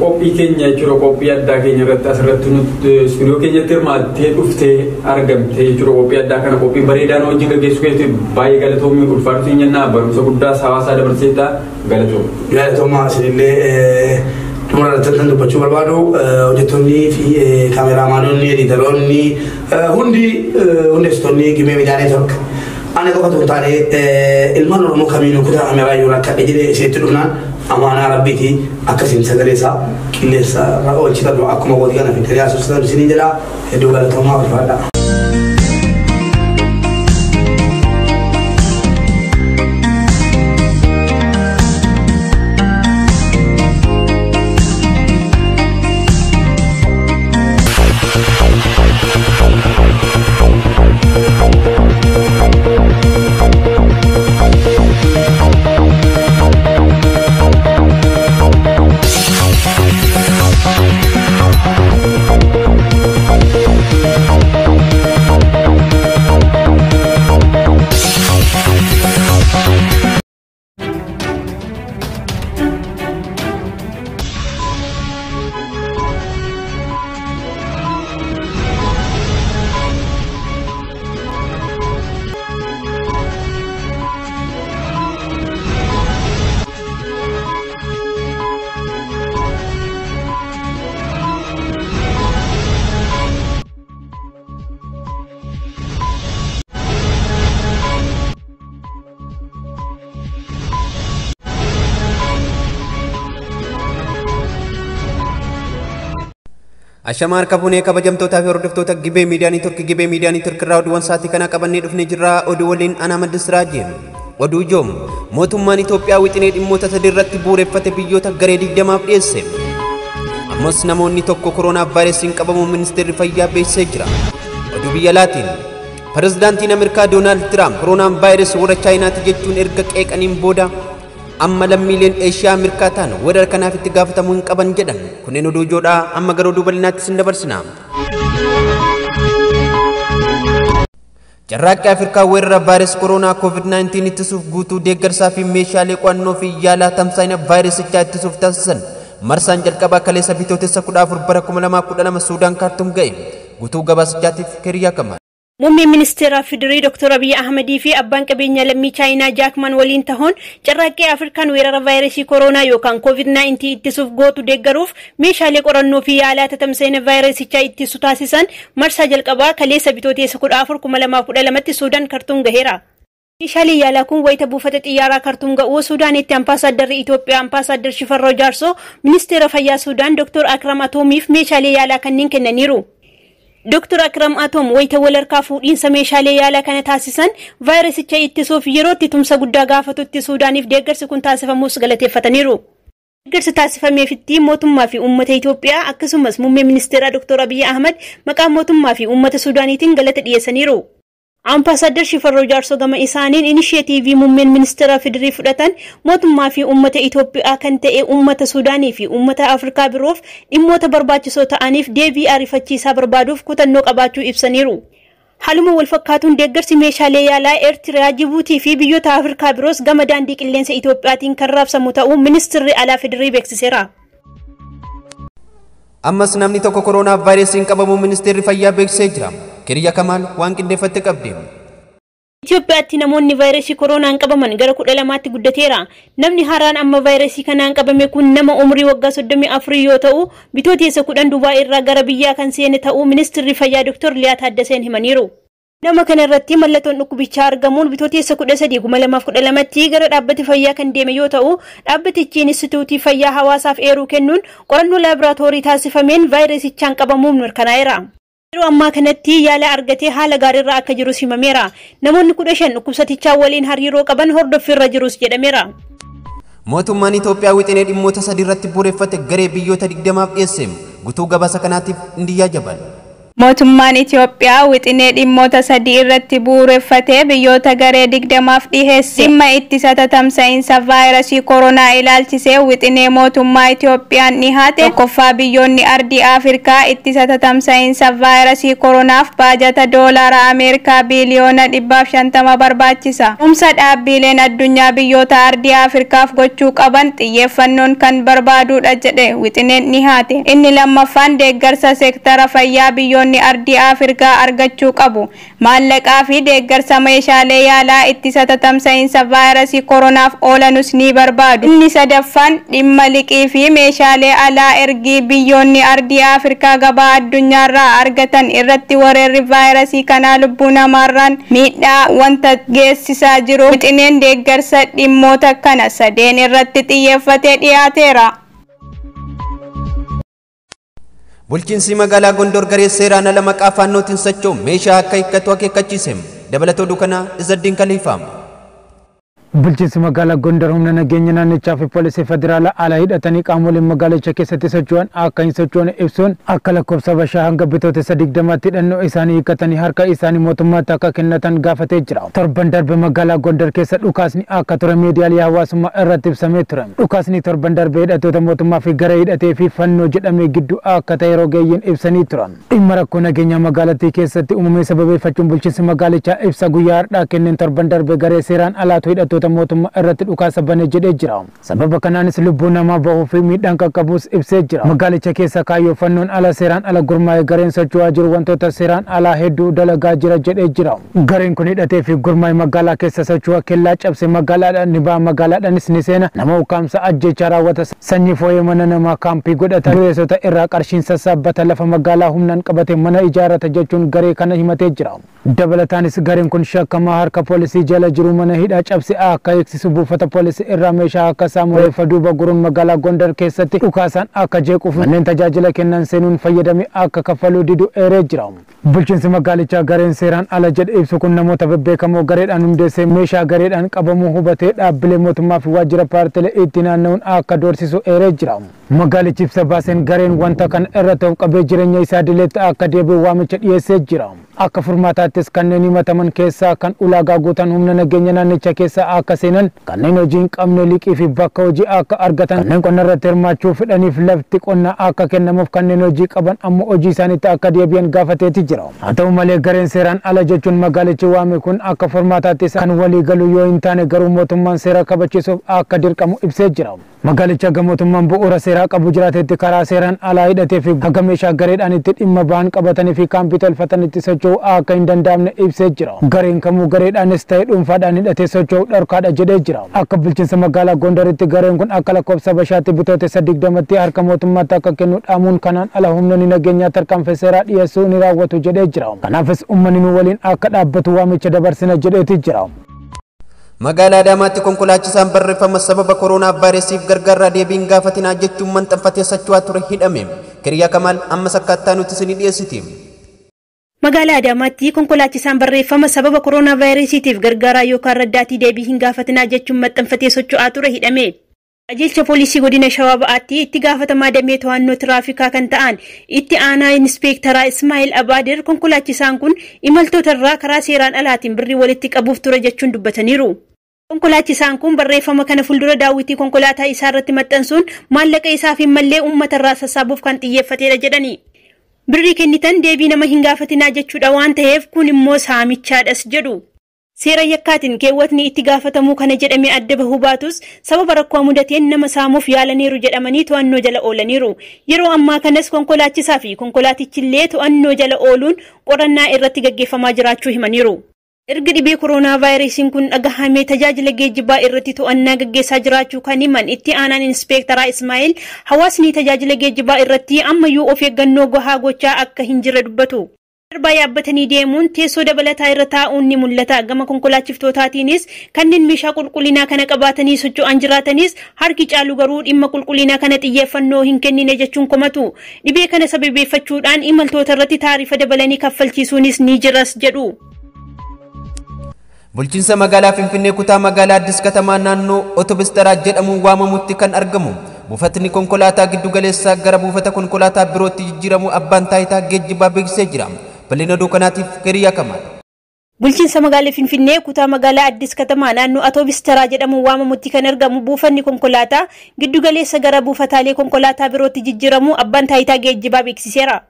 qophii keenya jechuudha qophii addaa keenya irratti asirratti nuti istuudiyoo keenyatti hirmaattee dhuftee argamtee jechuudha qophii addaa kana qophii bareedaa nu wajjin gaggeessuu keessatti baay'ee galatoomii ulfaatu siin jennaa barumsa guddaas hawaasaa dabarseetta galatoomii. Galatoomaa isinillee dhuma irratti kan dubbachuu barbaadu hojjettoonni fi kaameraamaanonni editaroonni hundi hundeessitoonni Gibee Miidiyaa Neetwork ani qofa osoo hin taane ilmaan Oromoo kamiinuu kutaa kaameraa yoo rakkadhe jedhee isinitti dhufnaan amaanaa rabbiiti akkasiin sagalee isaa qilleensa irra oolchitan akkuma gootii kana fidanii haasofsitan isiniin jedha hedduu galatoomaa ulfaadha. Ashamaa harka fuunee kabajamtootaa fi hordoftoota Gibee Miidiyaa Neetwork Gibee Miidiyaa Neetwork irraa oduuwwan sa'aatii kanaa qabannee dhufnee jirra. Oduu waliin Anaa Maddis Raajee. Oduu ijoom mootummaan Itoophiyaa wixinee dhimmoota sadii irratti bu'uureffate biyyoota garee 20f dhiyeesse. Ammas namoonni tokko koronaa vaayirasiin qabamuu ministeerri fayyaa beeksisee jira. Oduu biyya alaatiin pirezidaantiin Ameerikaa Doonaald Tiraamp koronaan vaayirasii warra Chaayinaati jechuun erga qeeqaniin booda amma lammiileen Eeshiyaa Ameerikaa ta'an weerara kanaaf itti gaafatamuu hin qaban jedhan. Kunneen oduu ijoodhaa amma gara oduu bal'inaatti isin dabarsina. Carraaqqii Afrikaa weerara vaayirasii koronaa COVID-19 ittisuuf guutuu deeggarsaa fi meeshaalee qo'annoo fi yaalaa tamsaa'ina vaayirasichaa ittisuuf taasisan marsaan jalqabaa kaleessa bitootessa 14 bara 2012 Suudaan Kaartum ga'e. Guutuu gabaasichaatiif Keriyaa Kamal. Muummeen ministeera Federii Dr. Abiy Ahmedii fi abbaan qabeenyaa lammii Chaayinaa Jaak Maan waliin tahuun carraaqqii Afrikaan weerara vaayirasii koronaa yookaan COVID-19 ittisuuf gootu deeggaruuf meeshaalee qorannoo fi yaalaa tamsaa'ina vaayirasichaa ittisu taasisan marsaa jalqabaa kaleessa bitootessa 14 2012tti Suudaan Kaartuum gaheera. Meeshaalee yaalaa kun wayita buufata xiyyaaraa Kaartuum ga'uu Suudaanitti ambaasaaddarri Itoophiyaa ambaasaadder Shifarroo Jaarsoo ministeera fayyaa Suudaan Dr. Akram Atoomiif meeshaalee yaalaa kanneen kennaniiru. Dr. Akram Atom wayita walharkaa fuudhiinsa meeshaalee yaalaa kana taasisan vaayirasicha ittisuuf yerootti tumsa guddaa gaafatutti Suudaaniif deeggarsi kun taasifamuus galateeffataniiru. Deeggarsi taasifameefitti mootummaa fi uummata Itoophiyaa akkasumas muummee ministeeraa Dr. Abiy Ahmed maqaa mootummaa fi uummata Suudaaniitiin galata dhiyeessaniiru. Ambaasaadder Shifarroo Jaarsoo gama isaaniin inisheetiivii muummeen ministeera Federii fudhatan mootummaa fi uummata Itoophiyaa kan ta'e uummata Suudaanii fi uummata Afrikaa biroof dhimmoota barbaachisoo ta'aniif deebii ariifachiisaa barbaaduuf kutannoo qabaachuu ibsaniiru. Haaluma wal fakkaatuun deeggarsi meeshaalee yaalaa Eertiriyaa, Jibuutii fi biyyoota Afrikaa biroos gama daandii qilleensa Itoophiyaatiin kan raabsamu ta'uu ministeerri alaa Federii beeksiseera. Ammas namni tokko koronaa vaayirasiin qabamuu ministeerri fayyaa beeksisee jira. Keriyaa Kamaal waan qindeeffatte qabdi. Itoophiyaatti namoonni vaayirasii koronaan qabaman gara 12tti guddateera. Namni haaraan amma vaayirasii kanaan qabame kun nama umurii waggaa 34 yoo ta'u, bitootessa 10 Dubaay irraa gara biyyaa kan seene ta'uu ministeerri fayyaa Dr. Liyaa Taaddaseen himaniiru. Nama kana irratti mallattoon dhukkubichaa argamuun bitootessa 13 2012tti gara dhaabbata fayyaa kan deeme yoo ta'u, dhaabbatichi Inistituutii Fayyaa Hawaasaaf eeruu kennuun qorannoo laaboraatoorii taasifameen vaayirasichaan qabamuun mirkanaa'eera. Yeroo ammaa kanatti yaala argatee haala gaariirra akka jirus himameera. Namoonni 15 dhukkubsatichaa waliin hariiroo qaban hordoffiirra jirus jedhameera. Mootummaan Itoophiyaa wixinee dhimmoota sadii irratti bu'uureffate garee biyyoota 20f dhiyeesse. Guutuu gabaasa kanaatiif Indiyyaa Jabal. Mootummaan Itoophiyaa wixinee dhimmoota sadii irratti bu'uureffatee biyyoota garee 20f dhiheesse. Dhimma ittisa tatamsa'iinsa vaayirasii koronaa ilaalchisee wixinee mootummaa Itoophiyaan dhihaate. Tokkoffaa, biyyoonni ardii Afrikaa ittisa tatamsa'iinsa vaayirasii koronaaf baajata doolaara Ameerikaa biiliyoona 150 barbaachisa. Tumsa dhaabbileen addunyaa biyyoota ardii Afrikaaf gochuu qaban xiyyeeffannoon kan barbaadudha jedhe wixineen dhihaate. Inni lammaffaan deeggarsa seektara fayyaa biyyoonni ardii Afrikaa argachuu qabu. Maallaqaa fi deeggarsa meeshaalee yaalaa ittisa tatamsa'iinsa vaayirasii koronaaf oolanus ni barbaadu. Inni sadaffaan dhimma liqii fi meeshaalee alaa ergii biyyoonni ardii Afrikaa gabaa addunyaarraa argatan irratti weerarri vaayirasii kanaa lubbuu namaarraan miidhaa wanta geessisaa jiru. Wixineen deeggarsa dhimmoota kana sadeen irratti xiyyeeffatee dhiyaateera. Bulchiinsi magaalaa Gondor garee seeraan ala maqaa faannootiin socho'u meeshaa akka hiikkatu akeekkachiise. Dabalatoo dukanaa Izzaddiin Kaliifaa. Bulchiinsi magaalaa Gondar humna nageenya naannichaa fi poolisii federaalaa ala hidhatanii qaamoleen magaalicha keessatti socho'an akka hin sochoone ibsuun akka lakkoofsa Habashaa hanga bitootessa 20tti hidhannoo isaanii hiikkatanii harka isaanii mootummaatti akka kennatan gaafatee jira. Torban darbe magaalaa Gondar keessa dhukaasni akka ture miidiyaalee hawaasummaa irratti ibsamee ture. Dhukaasni torban darbe hidhattoota mootummaa fi garee hidhatee fi fannoo jedhamee gidduu akka ta'e rogeeyyiin ibsanii turan. Dhimma rakkoo nageenyaa magaalattii keessatti uumame sababeeffachuun bulchiinsi magaalichaa ibsa guyyaa har'aa kenneen torban darbe garee seeraan alaatu hidhattoota mootummaa irratti dhukaasa bane jedhee jira. Sababa kanaanis lubbuu namaa bahuu fi miidhaan qaqqabuus ibsee jira. Magaalicha keessa kaayyoo fannoon ala seeraan ala gurmaa'ee gareen socho'aa jiru wantoota seeraan alaa hedduu dalagaa jira jedhee jira. Gareen kun hidhatee fi gurmaa'ee magaalaa keessa socho'aa kellaa cabse magaalaadhaan ni ba'a, magaalaadhaanis ni seena, nama ukkaamsa ajjechaa raawwata, sanyii fooyyee mana namaa kaampii godhata, dureessota irraa qarshiin sassaabbata, lafa magaalaa humnaan qabate mana ijaarrata jechuun garee kana himatee jira. Dabalataanis gareen kun shakkamaa harka poolisii jala jiru mana hidhaa cabse akka eegsisu buufata poolisii irraa meeshaa akka saamu reeffa duuba guruun magaalaa Gondar keessatti dhukaasaan akka jeequuf manneen tajaajila kennan seenuun fayyadame akka kaffaluu didu eeree jira. Bulchiinsi magaalichaa gareen seeraan ala jedhe ibsu kun namoota bebbeekamoo gareedhaan hundeessee meeshaa gareedhaan qabamuu hubatee dhaabbilee mootummaa fi waajjira paartilee itti naanna'uun akka doorsisu eeree jira. Magaalichi ibsa baaseen gareen wanta kana irratti of qabee jireenya isaa dileetti akka deebi'u waamicha dhiyeessee jira. Akka furmaataattis kanneen himataman keessaa kan ulaagaa guutan humna nageenya naannicha keessaa akka seenan, kanneen hojii hin qabne liqii fi bakka hojii akka argatan, kanneen qonna irratti hirmaachuu fedhaniif lafti qonnaa akka kennamuuf, kanneen hojii qaban ammoo hojii isaaniitti akka deebi'an gaafateeti jira. Haa ta'u malee gareen seeraan ala jechuun magaalichi waame kun akka furmaataattis kan walii galu yoo hin taane garuu mootummaan seera kabachiisuuf akka dirqamu ibsee jira. Magaalicha mootummaan bu'uura seeraa qabu jiraatetti karaa seeraan alaa hidhatee fi haga meeshaa gareedhaan itti dhimma bahan qabatanii fi kaampii tolfatanitti socho'uu akka hin danda'amne ibsee jira. Gareen kamuu gareedhaanis ta'e dhuunfaadhaan hidhatee socho'uu dhorkaadha jedhee jira. Akka bulchiinsa magaalaa Gondaritti gareen kun akka lakkoofsa Habashaatti bitootessa 20tti harka mootummaatti akka kennu dhaamuun kanaan ala humnoonni nageenyaa tarkaanfii seeraa dhiyeessuu ni raawwatu jedhee jira. Kanaafis uummanni nu waliin akka dhaabbatu waamicha dabarsina jedheeti jira. Magaalaa Adaamaatti konkolaachisaan barreeffama sababa koronaa vaayirasiif gargaarraa deebiin gaafatinaa jechuun maxxanfatee socho'aa ture hidhame. Kiriyaa Kamaal ammas akkaataa nuti isinii dhiyeessiti. Magaalaa Adaamaatti konkolaachisaan barreeffama sababa koronaa vaayirasiitiif gargaaraa yookaan raddaatii deebii hin gaafatinaa jechuun maxxanfatee socho'aa ture hidhame. Qajeelcha poolisii godina Shawaa Ba'aatti itti gaafatamaa damee to'annoo tiraafikaa kan ta'an itti aanaa inspeektaraa Ismaa'il Abaadir konkolaachisaan kun imaltoota irraa karaa seeraan alaatiin birrii walitti qabuuf ture jechuun dubbataniiru. Konkolaachisaan kun barreeffama kana fuuldura daawwitii konkolaataa isaa irratti maxxansuun maallaqa isaaf hin mallee uummata irraa sassaabuuf kan xiyyeeffatedha jedhani. Birrii kennitan deebii nama hin gaafatinaa jechuudha waan ta'eef kun immoo saamichaadhas jedhu. Seera yakkaatiin keewwatni itti gaafatamuu kana jedhamee adda bahuu baatus sababa rakkoo mudateen nama saamuuf yaalaniiru jedhamanii to'annoo jala oolaniiru. Yeroo ammaa kanas konkolaachisaa fi konkolaatichillee to'annoo jala ooluun qorannaa irratti gaggeeffamaa jiraachuu himaniiru. Erga dhibee koronaa vaayirasiin kun dhagahamee tajaajila geejjibaa irratti to'annaa gaggeessaa jiraachuu kan himan itti aanaan inspeektaraa Ismaa'il hawaasni tajaajila geejjibaa irratti ammayyuu of eeggannoo gahaa gochaa akka hin jirre dubbatu. Darbaa yaabbatanii deemuun teessoo dabalataa irra taa'uun ni mul'ata. Gama konkolaachiftotaatiinis kanneen meeshaa qulqullinaa kana qabaatanii socho'an jiraatanis harki caalu garuu dhimma qulqullinaa kana xiyyeeffannoo hin kennine jechuun komatu. Dhibee kana sababeeffachuudhaan imaltoota irratti taarifa dabalanii kaffalchiisuunis ni jiras jedhu. Bulchiinsa magaalaa Finfinnee kutaa magaalaa Addis Katamaa naannoo Otobis Taraa jedhamuun waamamutti kan argamu Buufatni konkolaataa giddu galeessaa gara buufata konkolaataa birootti jijjiiramu abbaan taayitaa geejjibaa beeksisee jira. Bal'ina oduu kanaatiif Hiriyaa Kamaal. Bulchiinsa magaalaa Finfinnee kutaa magaalaa Addis Katamaa naannoo Atoobis Taraa jedhamuun waamamutti kan argamu buufanni konkolaataa giddu galeessa gara buufataalee konkolaataa birootti jijjiiramu abbaan taayitaa geejjibaa beeksiseera.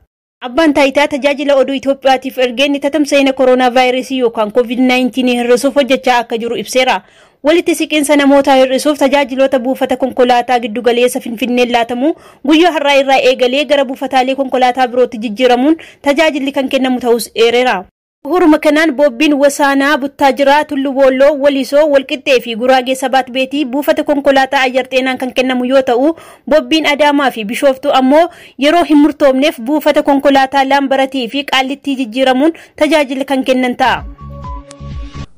Abbaan taayitaa tajaajila oduu Itoophiyaatiif ergeen tatamsa'ina kooroonaa vaayirasii yookaan COVID-19 hir'isuuf hojjechaa akka jiru ibseera. Walitti siqinsa namootaa hir'isuuf tajaajiloota buufata konkolaataa giddu galeessa Finfinneen laatamu guyyaa har'aa irraa eegalee gara buufataalee konkolaataa birootti jijjiiramuun tajaajilli kan kennamu ta'us eereera. Bu'uuruma kanaan boobbiin Wasaanaa, Buttaajiraa, Tullu Boolloo, Walisoo, Walqixxee fi Guraagee Sabaat Beetii buufata konkolaataa Ayyar Xeenaan kan kennamu yoo ta'u, boobbiin Adaamaa fi Bishooftuu ammoo yeroo hin murtoomneef buufata konkolaataa Laambaratii fi Qaallittii jijjiiramuun tajaajila kan kennan ta'a.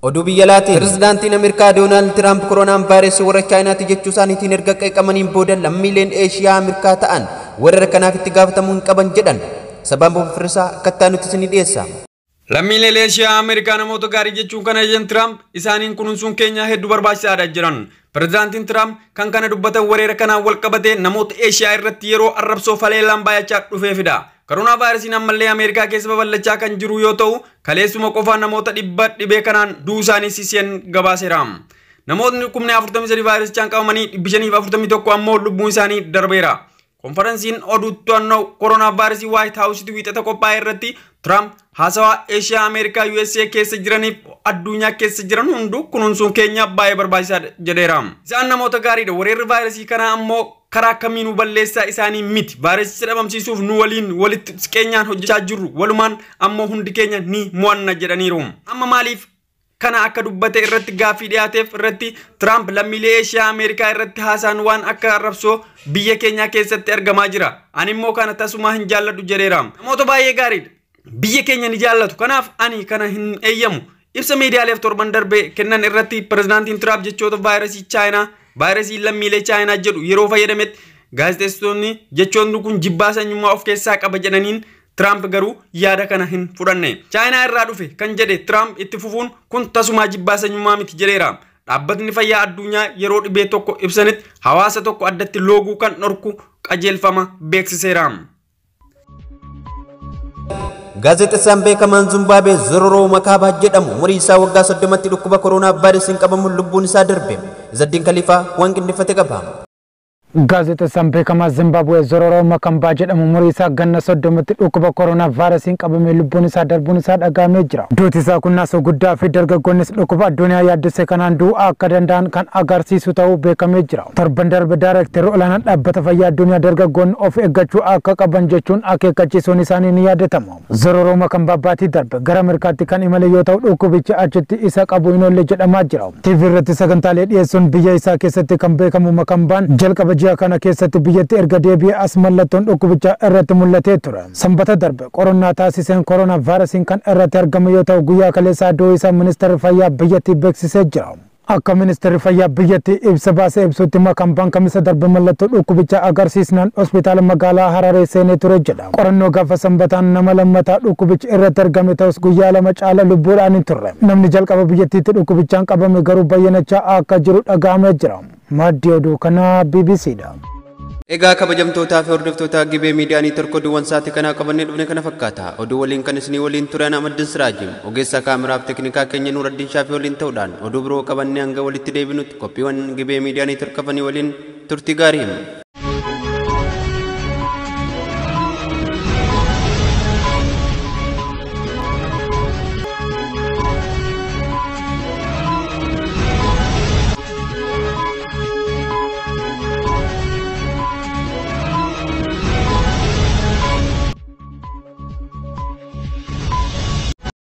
Oduu biyya alaatiin pirezidaantiin Ameerikaa Doonaald Tiraamp koronaan vaayirasii warra Chaayinaati jechuu isaaniitiin erga qeeqamaniin booda lammiileen Eeshiyaa Ameerikaa ta'an weerara kanaaf itti gaafatamuu hin qaban jedhan. Sabaan Boonfirisaa akkattaa nuti isinii dhiyeessa. Lammiileen Eeshiyaa Ameerikaa namoota gaarii jechuun kan ajajan Tiraamp isaaniin kunuunsuun keenya hedduu barbaachisaadha jedhan. Pirezidaantiin Tiraamp kan kana dubbatan weerara kanaan wal qabatee namoota Eeshiyaa irratti yeroo arrabsoo faleellaan baay'achaa dhufeefidha. Koronaa vaayirasiin ammallee Ameerikaa keessa babal'achaa kan jiru yoo ta'u, kaleessuma qofaa namoota 100 dhibee kanaan du'uu isaanii CCN gabaaseera. Namootni 43,000 vaayirasichaan qabamanii 541 ammoo lubbuun isaanii darbeera. Konferensiin oduu to'annoo koronaa vaayirasii Waayit Haawusitti wiixata qophaa'e irratti Tiraamp haasawaa Eeshiyaa Ameerikaa USA keessa jiraniif addunyaa keessa jiran hunduu kunuunsuun keenya baay'ee barbaachisaadha jedheera. Isaan namoota gaariidha. Weerarri vaayirasii kanaa ammoo karaa kamiinuu balleessaa isaanii miti. Vaayirasicha dhabamsiisuuf nu waliin walitti siqeenyaan hojjechaa jirru. Walumaan ammoo hundi keenya ni mo'anna jedhaniiru. Amma maaliif kana akka dubbate irratti gaaffii dhiyaateef irratti Tiraamp lammiilee Eeshiyaa Ameerikaa irratti haasaan waan akka arrabsoo biyya keenyaa keessatti argamaa jira. Ani immoo kana tasuma hin jaalladhu jedheera. Namoota baay'ee gaariidha. Biyya keenya ni jaallatu. Kanaaf ani kana hin eeyyamu. Ibsa miidiyaaleef torban darbe kennan irratti pirezidaantiin Tiraamp jechoota vaayirasii Chaayinaa, vaayirasii lammiilee Chaayinaa jedhu yeroo fayyadametti gaazexeessitoonni jechoonni kun jibbaa sanyummaa of keessaa qaba jedhaniin Tiraamp garuu yaada kana hin fudhanne. Chaayinaa irraa dhufe kan jedhe Tiraamp itti fufuun kun tasumaa jibbaa sanyummaa miti jedheera. Dhaabbatni fayyaa addunyaa yeroo dhibee tokko ibsanitti hawaasa tokko addatti looguu kan dhorku qajeelfama beeksiseera. Gaazexeessaan beekamaan Zimbaabuwee Zororoo Makaabaa jedhamu umurii isaa waggaa 30tti dhukkuba koronaa vaayirasiin qabamuun lubbuun isaa darbe. Zaddiin Kaliifaa waan qindeeffate qaba. Gaazexeessaan beekamaa Zimbaabuwee Zororoo Makambaa jedhamu umurii isaa ganna 30tti dhukkuba koronaa vaayirasiin qabamee lubbuun isaa darbuun isaa dhaga'amee jira. Duuti isaa kun naasoo guddaa fi dargaggoonnis dhukkuba addunyaa yaaddessee kanaan du'uu akka danda'an kan agarsiisu ta'uu beekamee jira. Torban darbe daayirektarri olaanaan dhaabbata fayyaa addunyaa dargaggoonni of eeggachuu akka qaban jechuun akeekkachiisuun isaanii ni yaadatama. Zororoo Makambaa baatii darbe gara Ameerikaatti kan imale yoo ta'u dhukkubichi achitti isa qabu hin oolle jedhamaa jira. TV irratti sagantaalee dhiyeessuun biyya isaa keessatti kan beekamu Makambaan jalqaba ji'a kana keessatti biyyatti erga deebi'ee as mallattoon dhukkubichaa irratti mul'atee ture. Sanbata darbe qorannaa taasiseen koronaa vaayirasiin kan irratti argamu yoo ta'u guyyaa kaleessaa du'uu isaa ministeerri fayyaa biyyattii beeksisee jira. Akka ministeerri fayyaa biyyattii ibsa baasee ibsutti Makambaan kamisa darbe mallattoo dhukkubichaa agarsiisnaan hospitaala magaalaa Hararee seenee ture jedha. Qorannoo gaafa sanbataan nama lammataa dhukkubichi irratti argame ta'us guyyaa 2 caala lubbuudhaan hin turre. Namni jalqaba biyyattiitti dhukkubichaan qabame garuu bayyanachaa akka jiru dhaga'amee jira. Maddi oduu kanaa BBC dha. Egaa kabajamtootaa fi hordoftoota Gibee Miidiyaa Neetwoork oduuwwan sa'aatii kanaa qabannee dhufne kana fakkaata. Oduu waliin kan isinii waliin turan Amaddiin Siraajim, ogeessa kaameraaf teeknikaa keenya Nuuraddiin Shaafii waliin ta'uudhaan oduu biroo qabannee hanga walitti deebinutti qophiiwwan Gibee Miidiyaa Neetwoork hafanii waliin turtii gaarii.